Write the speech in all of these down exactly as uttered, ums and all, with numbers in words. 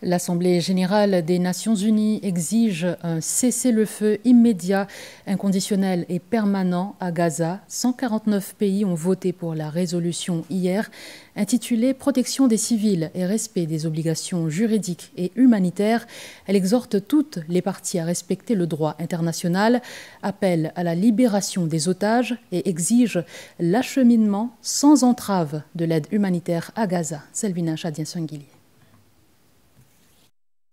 L'Assemblée générale des Nations Unies exige un cessez-le-feu immédiat, inconditionnel et permanent à Gaza. Cent quarante-neuf pays ont voté pour la résolution hier, intitulée Protection des civils et respect des obligations juridiques et humanitaires. Elle exhorte toutes les parties à respecter le droit international, appelle à la libération des otages et exige l'acheminement sans entrave de l'aide humanitaire à Gaza. Selvina Chadien-Sangili.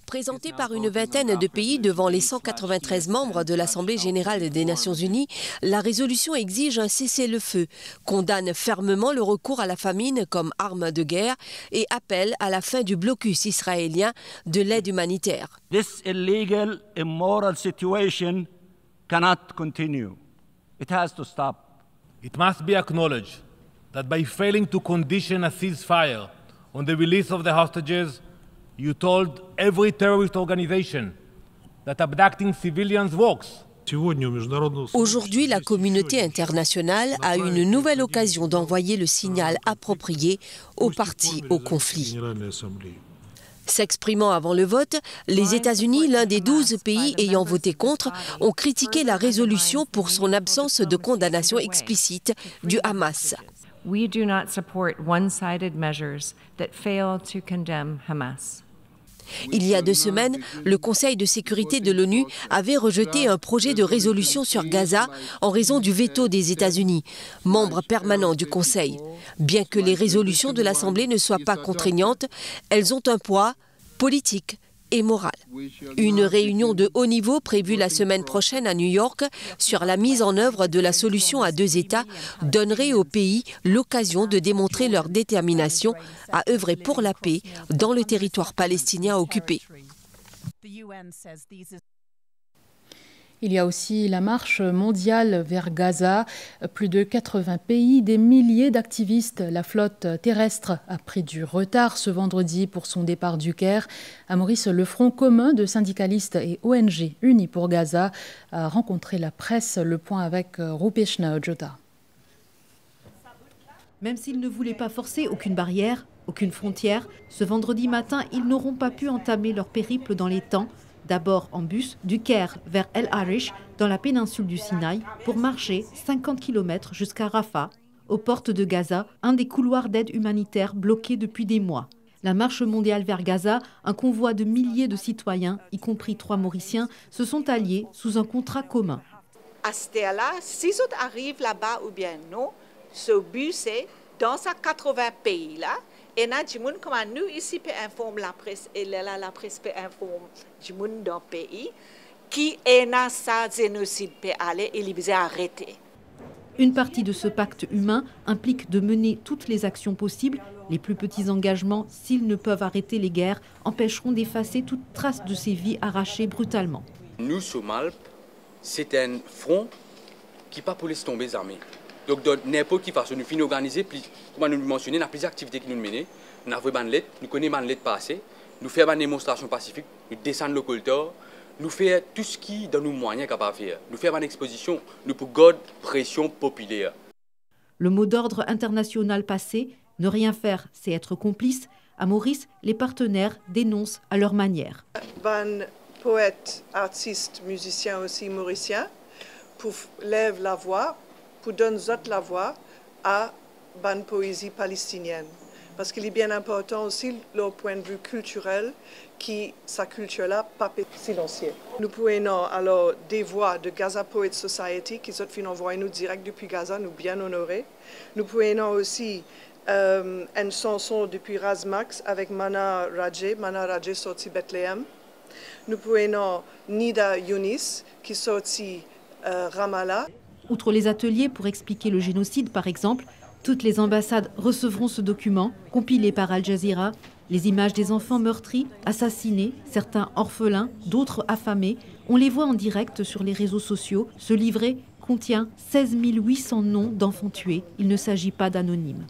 Présentée par une vingtaine de pays devant les cent quatre-vingt-treize membres de l'Assemblée générale des Nations unies, la résolution exige un cessez-le-feu, condamne fermement le recours à la famine comme arme de guerre et appelle à la fin du blocus israélien de l'aide humanitaire. This illegal, immoral situation cannot continue. It has to stop. It must be acknowledged that by failing to condition a ceasefire on the release of the hostages, you told every terrorist organization that abducting civilians works. Сегодня у международного сообщества Aujourd'hui, la communauté internationale a une nouvelle occasion d'envoyer le signal approprié aux parties au conflit. S'exprimant avant le vote, les États-Unis, l'un des douze pays ayant voté contre, ont critiqué la résolution pour son absence de condamnation explicite du Hamas. We do not support one-sided measures that fail to condemn Hamas. Il y a deux semaines, le Conseil de sécurité de l'ONU avait rejeté un projet de résolution sur Gaza en raison du veto des États-Unis, membre permanent du Conseil. Bien que les résolutions de l'Assemblée ne soient pas contraignantes, elles ont un poids politique et moral. Une réunion de haut niveau prévue la semaine prochaine à New York sur la mise en œuvre de la solution à deux États donnerait aux pays l'occasion de démontrer leur détermination à œuvrer pour la paix dans le territoire palestinien occupé. Il y a aussi la marche mondiale vers Gaza. Plus de quatre-vingts pays, des milliers d'activistes, la flotte terrestre a pris du retard ce vendredi pour son départ du Caire. À Maurice, le Front commun de syndicalistes et O N G Unis pour Gaza a rencontré la presse. Le point avec, euh, Rupeshna Ojota. Même s'ils ne voulaient pas forcer aucune barrière, aucune frontière, ce vendredi matin, ils n'auront pas pu entamer leur périple dans les temps. D'abord en bus, du Caire vers El Arish, dans la péninsule du Sinaï, pour marcher cinquante kilomètres jusqu'à Rafah, aux portes de Gaza, un des couloirs d'aide humanitaire bloqué depuis des mois. La marche mondiale vers Gaza, un convoi de milliers de citoyens, y compris trois Mauriciens, se sont alliés sous un contrat commun. Aster la, si zot ariv laba oubien non, so bi se, dan sa katrovin pei la, ena dimoun kouma nou isi pe inform lapres, e lerla lapres pe inform dimoun dan pei, ki ena sa zenosid pe ale e li bizin arete. Une partie de ce pacte humain implique de mener toutes les actions possibles. Les plus petits engagements, s'ils ne peuvent arrêter les guerres, empêcheront d'effacer toute trace de ces vies arrachées brutalement. Nou, Somalp, se enn fron ki pa pou les tonbe zame. Donk, dan ninport ki fason, nou finn organize, pli-, kouma nou mansione, ena plizier aktivite ki nou mene. Nou avoy bann let, nou kone bann let pase, nou fer bann demonstrasion pasifik, nou desann lor koltar, nou fer tou seki dan nou mwayin kapav fer. Nou fer bann expozision, nou pou gard presion popiler. Le mot d'ordre international passé, ne rien faire, c'est être complice. À Maurice, les partenaires dénoncent à leur manière. Bann poet, artis, mizisien osi morisien pou f-, lev lavwa, pou donn zot lavwa a bann poezi palestinienn. Parski li bien inportan osi, lor pwin de vi kiltirel, ki sa kiltir la pa pe silansie. Nou pou ena alor de vwa de Gaza Poets Society, ki zot finn anvoy nou direk depi Gaza, nou bien onore. Nou pou ena osi, euh, enn sanson depi Razmax avek Mana Raje. Mana Raje sorti Bethlehem. Nou pou ena Nida Younis, ki sorti, euh, Ramallah. Outre les ateliers pour expliquer le génocide, par exemple, toutes les ambassades recevront ce document, compilé par Al Jazeera. Les images des enfants meurtris, assassinés, certains orphelins, d'autres affamés. On les voit en direct sur les réseaux sociaux. Ce livret contient seize mille huit cents noms d'enfants tués. Il ne s'agit pas d'anonymes.